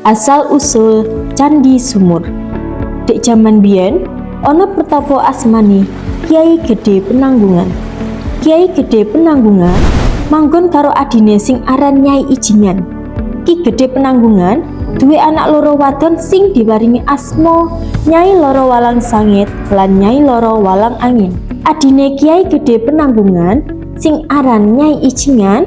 Asal usul Candi Sumur. Dek jaman biyen ana pertapa asmane Kiai Gedhe Penanggungan. Kiai Gedhe Penanggungan manggon karo adine sing aran Nyai Ijingan. Ki Gedhe Penanggungan duwe anak loro wadon sing diparingi asma Nyai Loro Walang Sangit lan Nyai Loro Walang Angin. Adine Kiai Gedhe Penanggungan sing aran Nyai Ijingan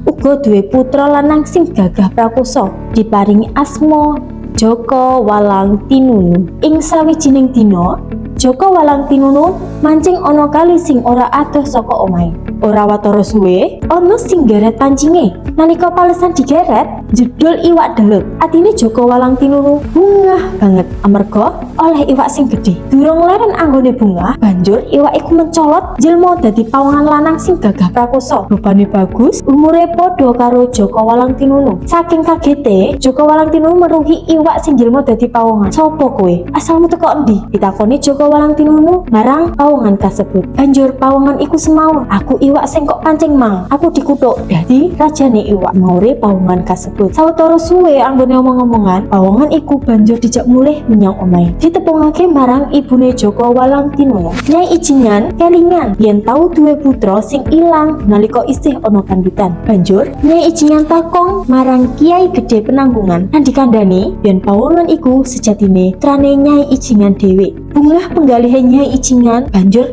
uga duwe putra lanang sing gagah prakosa diparingi asma Joko Walang Tinunu. Ing sawijining dina, Joko Walang Tinunu mancing ana kali sing ora adoh saka omahe. Ora watara suwe, ana sing geret pancinge. Nalika palesan digeret, jedul iwak deleg. Atine Joko Walang Tinunu bungah banget amarga oleh iwak sing gedhe. Durung leren anggone bungah, banjur iwak iku mencolot jelma dadi pawongan lanang sing gagah prakosa. Rupane bagus, umure padha karo Joko Walang Tinunu. Saking kagete, Joko Walang Tinunu meruhi iwak sing jelma dadi pawongan. "Sopo kowe? Asalmu teko endi?" ditakoni Joko Walang Tinunu marang pawongan kasebut. Banjur pawongan iku semaur, "Aku iwak sing kok pancing mang. Aku dikutuk dadi rajane iwak," maure pawongan kasebut. Sawetara suwe anggone omong-omongan, pawongan iku banjur dijak mulih menyang omahe. Ditepungake marang ibune Joko Walang Tinunu. Nyai Ijingan kelingan yen tau duwe putra sing ilang nalika isih ana kandutan. Banjur Nyai Ijingan takon marang Kiai Gedhe Penanggungan lan dikandani yen pawongan iku sejatine putrane Nyai Ijingan dhewe. Bungah penggalihe Nyai Ijingan banjur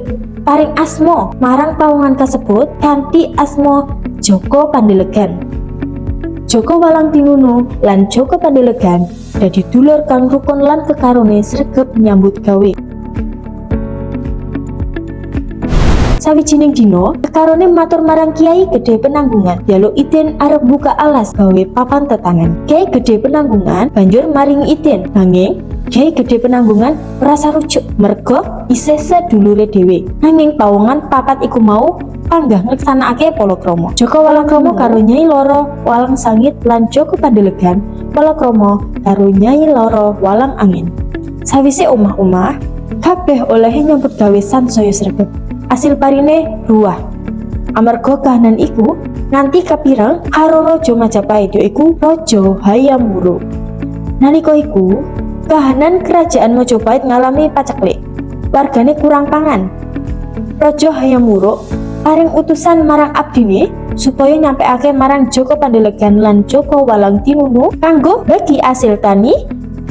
paring asma marang pawongan kasebut kanthi asma Joko Pandelegan. Joko Walang Tinunu lan Joko Pandelegan dadi dulur kang rukun lan kekarone sregep nyambut gawe. Sawijining dina, kekarone matur marang Kiai Gedhe Penanggungan, njaluk idin arep buka alas gawe papan tetanen. Kiai Gedhe Penanggungan banjur maringi idin, nanging Kiai Gedhe Penanggungan merasa rujuk merga isih sedulure dhewe. Nanging pawongan papat iku mau panggah ngleksanakake palakrama. Joko Walang Krama karo Nyai Loro Walang Sangit lan Joko Pandelegan palakrama karo Nyai Loro Walang Angin. Sawise omah-omah, kabeh olehe nyambut gawe sansaya sregep. Asil parine ruwah. Amarga kahanan iku nganti kapireng karo Raja Majapahit, yaiku Raja Hayam Wuruk. Nalika iku, kahanan kerajaan Majapahit ngalami paceklik. Wargane kurang pangan. Raja Hayam Wuruk paring utusan marang abdine supaya nyampeake marang Joko Pandelegan lan Joko Walang Tinunu kanggo bagi asil tani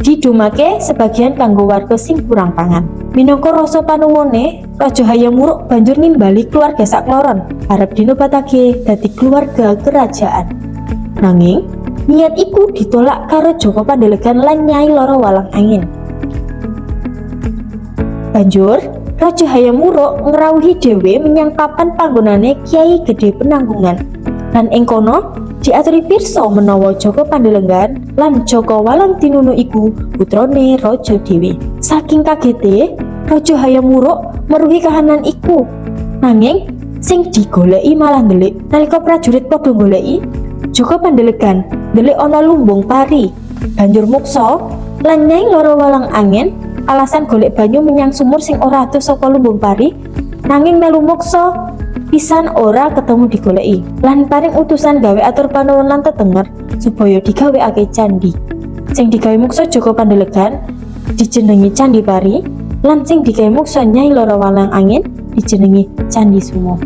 didumake sebagian kanggo warga sing kurang pangan. Minangka rasa panuwune, Raja Hayam Wuruk banjur nimbali keluarga sakloron arep dinobatake dadi keluarga kerajaan. Nanging niat iku ditolak karo Joko Pandelegan lan Nyai Loro Walang Angin. Banjur Raja Hayam Wuruk ngrawuhi dhewe menyang papan panggonane Kiai Gedhe Penanggungan. Lan ing kono diaturi pirsa menawa Joko Pandelegan lan Joko Walang Tinunu iku putrane raja dhewe. Saking kagete, Raja Hayam Wuruk meruhi kahanan iku. Nanging sing digoleki malah ndelik. Nalika prajurit padha goleki, Joko Pandelegan ndelik ana lumbung pari. Banjur muksa lan Nyai Loro Walang Angin alasan golek banyu menyang sumur sing ora adoh saka lumbung pari, nanging melu muksa pisan ora ketemu digoleki. Lan paring utusan gawe atur panuwun lan tetenger supaya digawekake candi. Sing digawe muksa Joko Pandelegan dijenengi Candi Pari lan sing digawe muksa Nyai Loro Walang Angin dijenengi Candi Sumo.